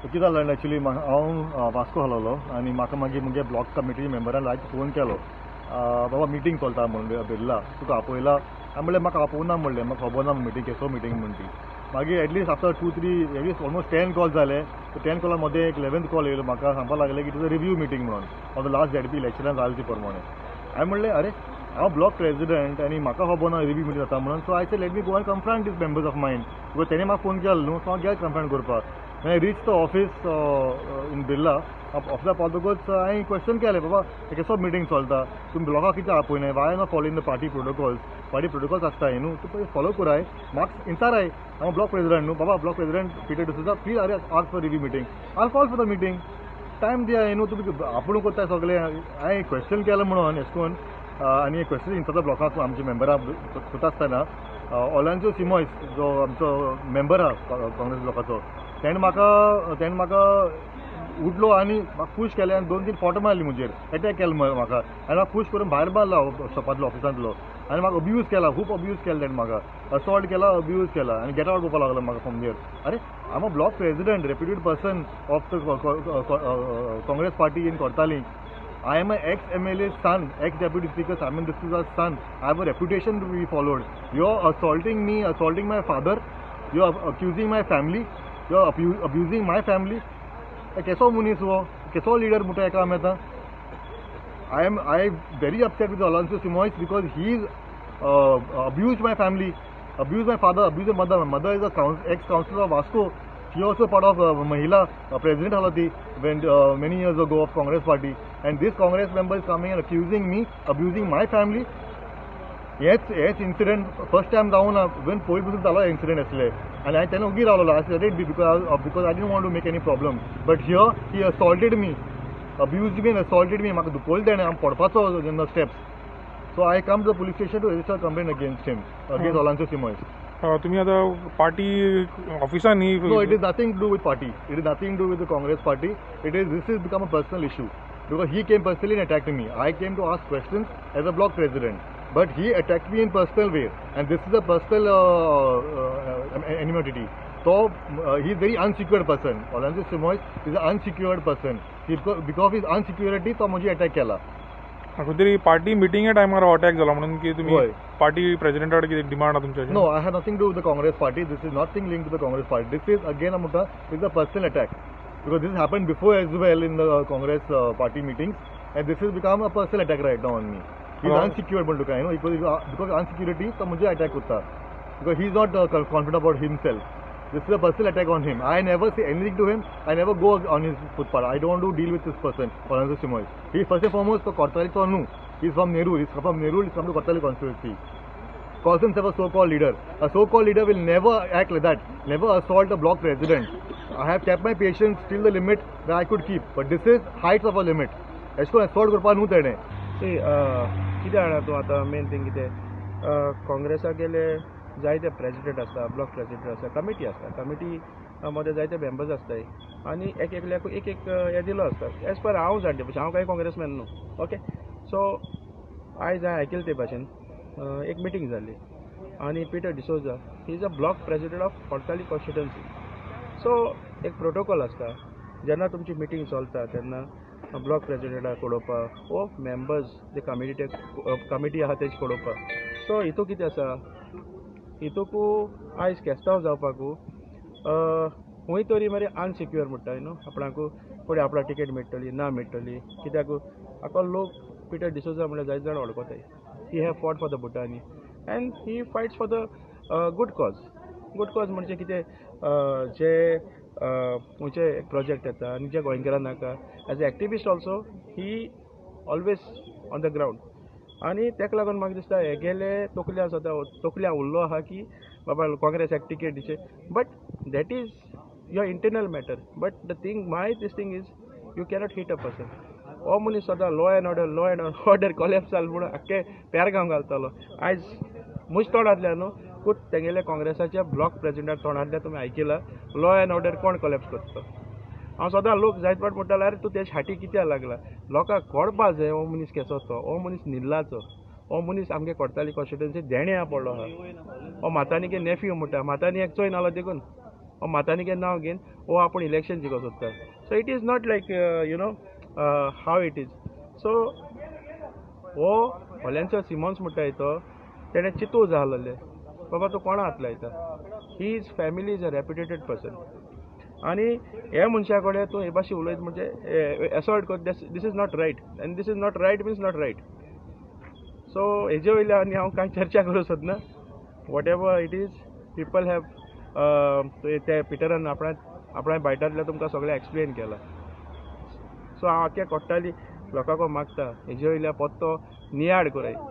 कितें जालें एक्चुली, हांव वास्को आसलेलो आनी म्हाका मागीर मुगे ब्लॉक कमिटी मेंबरान लायक फोन केलो, बाबा मिटींग चलता म्हणून बिर्ला तुका आपयला. हांवें म्हणलें म्हाका आपोवना म्हणलें, म्हाका खबर ना मिटींग केसो मिटींग म्हण ती. मागीर at least after 2-3 at least almost 10 call जाले. 10 कॉला मदें एक 11th call येयलो, म्हाका सांगपाक लागलें की it is a review meeting म्हणून ऑफ the last ZP इलेक्शनान जालें ती प्रमाणे. हांवें म्हणलें अरे हांव ब्लॉक प्रेजिडंट आनी म्हाका खबर ना रिव्यू मिटींग जाता म्हणून. So I say let me go and confront these members of mine, because तेणें म्हाका फोन केलो न्हू, सो हांव गेलो कन्फ्रंट करपाक. When I reached the office in Birla, ऑफिसा पावतकूच हांवें क्वेश्चन केलें, बाबा केसो मिटींग चलता, तुमी ब्लॉकाक कित्याक आपयनाय, why not following the party protocols? Party protocols आसता न्हू, तूं पळय फॉलो कराय, म्हाका इंचाराय, हांव ब्लॉक प्रेजिडंट न्हू बाबा, block president Peter D'Souza, please अरे ask for review meeting, I call for the meeting, time दिया न्हू, तुमी आपूण करताय सगळें. हांवें क्वेश्चन केलें म्हणून एश कोन आनी क्वेश्चन इंचारता ब्लॉकाक आमच्या मेंबराक करता आसतना ओलांजो सिमोयस जो आमचो मेंबर आहा काँग्रेस ब्लॉकाचो, तेणें म्हाका उठलो आनी म्हाका पुश केलें आनी 2-3 फोटो मारली म्हजेर, एटॅक केलो म्हाका आनी म्हाका पुश करून भायर मारला शॉपांतलो, ऑफिसांतलो, आनी म्हाका अब्यूज केला, खूब अब्यूज केला तेणें म्हाका, असॉल्ट केला, अब्यूज केला आनी गेट आवट करपाक लागलो म्हाका फ्रॉम there. अरे I am a block president, reputed person of the Congress party in Cortalim. I am an ex-MLA son, ex-Deputy Speaker Simon D'Souza's son. I have a reputation to be followed. You are assaulting me, assaulting my father. You are accusing my family. You are abusing my family. केसो मुनीस हो, केसो leader म्हणटा एका आमी आतां. I am very upset with Alanzo Simoes because he is abused my family, abused my father, abused my mother. My mother is a ex-councillor of Vasco. She also part of Mahila President Halati when many years ago of Congress party, and this Congress member is coming and accusing me, abusing my family. Yes, incident first time जावना, when पयलीं पसून जालो incident आसले आनी हांवें तेन्ना ओगी रावलो, I said it because I didn't want to make any problem. But here he assaulted me, abused me and assaulted me. म्हाका दुखवलें तेणें, हांव पडपाचो जेन्ना steps. So I come to the police station to register complaint against him, against Alanzo Simoes. तुम्ही आता party ऑफिसान न्ही? No, it is nothing to do with party. It is nothing to do with the Congress party. It is, this is become a personal issue because he came personally and attacked me. I came to ask questions as a block president, but he attacked me in personal way, and this is a personal animosity. So he is very unsecured person. Alanzo Simoes is an unsecured person. Because of his unsecurity, तो म्हजी attack केला. खंय तरी party मिटिंगे टायमार attack जाला म्हणून की तुमी पार्टी प्रेजिडेंटा कडेन कितें डिमांड आहा तुमच्या? No, I have nothing to do with the Congress party. This is nothing linked to the Congress party. This is again म्हणटा is a personal attack because this happened before as well in the Congress party meetings, and this is become a personal attack right now on me. He is unsecured म्हण तुका न्हू, because अनसिक्युरिटी तो म्हजेर attack करता because he is not confident about himself. This is a personal attack on him. I never say anything to him. I never go on his footpath. I don't want to deal with this person, Alanzo Simoes. He first and foremost तो Cortalim न्हू. He is from Nerul. He is from Nerul. He is from the Cortalim constituency. Calls himself a so-called leader. A so-called leader will never act like that. Never assault a block president. I have kept my patience till the limit that I could keep. But this is heights of a limit. एशको assault करपा न्हू तेणें. See, कितें जाणा तूं आतां main thing कितें, काँग्रेसाक गेले जायते प्रेजिडेंट आसता, ब्लॉक प्रेजिडेंट आसता, कमिटी आसता, कमिटी मदें जायते मेंबर्स आसताय आनी एक एकल्याक एक एक हें दिलो आसता. एज पर हांव जाणटे भशेन, हांव कांय काँग्रेसमॅन न्हू, ओके. सो आयज हांवें आयकलें ते भाशेन एक मिटींग जाल्ली आनी Peter D'Souza he is a block president of Cortalim constituency. So एक प्रोटोकॉल आसता, जेन्ना तुमची मिटींग चलता तेन्ना ब्लॉक प्रेजिडेंटाक कळोवपाक वो मेंबर्स जे कमिटी आहा तेजी कळोवपाक. सो हितू कितें आसा, हितूकू आयज केस्तांव जावपाकू खंय तरी मरे अनसिक्युअर म्हणटा न्हू, आपणाकू फुडें आपणाक टिकेट मेळटली ना मेळटली, कित्याक आतां लोक पिटर डिसोजा म्हणल्यार जायते जाण वळखताय. He have fought for the Bhutani and he fights for the good cause. Good cause म्हणजे कितें, जे खंयचे एक प्रोजेक्ट येता आनी जे गोंयकारां नाका, as a activist also he always on the ground. आनी ताका लागून म्हाका दिसता हेगेले तकल्या सदां तकल्या उरलो आहा की बाबा काँग्रेसाक टिकेट दिवचे, but that is your internal matter. But the thing my this thing is you cannot hit a person. हो मनीस सदां law and order, law and order collapse जालो म्हणून आख्खे पेरगांव घालतालो. आयज म्हज्या तोंडांतल्यान न्हू, खूब तेंगेले काँग्रेसाच्या ब्लॉक प्रेजिडेंटा तोंडांतल्यान तुमी आयकिलां लॉ एंड ऑर्डर कोण कोलॅप्स करता. हांव सदां लोक जायत फावट म्हणटालो, आरे तूं तेजे हाटी कित्याक लागला, लोकांक कळपा जाय हो मनीस केसो तो, हो मनीस निल्लाचो, हो मनीस आमगे कोर्ताली कॉन्स्टिट्युएन्सी देण्या पडलो आहा. हो मातानीगे नेफ्यू म्हणटा, मातानी एक चोयन आलो देखून वो मातानिकें नांव घेवन वो आपूण इलेक्शन जिखो सोदता. So it is not like you know how it is. So हो होलेन्सो सिमोन्स म्हणटाय तो तेणें चिंतू जाय आसलें बाबा तूं कोणा हात लायता. His family is a reputed person आनी हे मनशा कडेन तूं हे भाशेन उलयत म्हणजे एसॉल्ट कर, this is not right and this is not right means not right. So हेजे वयल्यान आनी हांव कांय चर्चा करूंक सोदना. Whatever it is people have ते पिटरान आपणा आपणा बायटांतल्यान तुमकां सगळें एक्सप्लेन केलां. सो हांव आख्या कोट्टाली लोकांक मागता हेजे वयल्या पत्तो नियाळ कराय.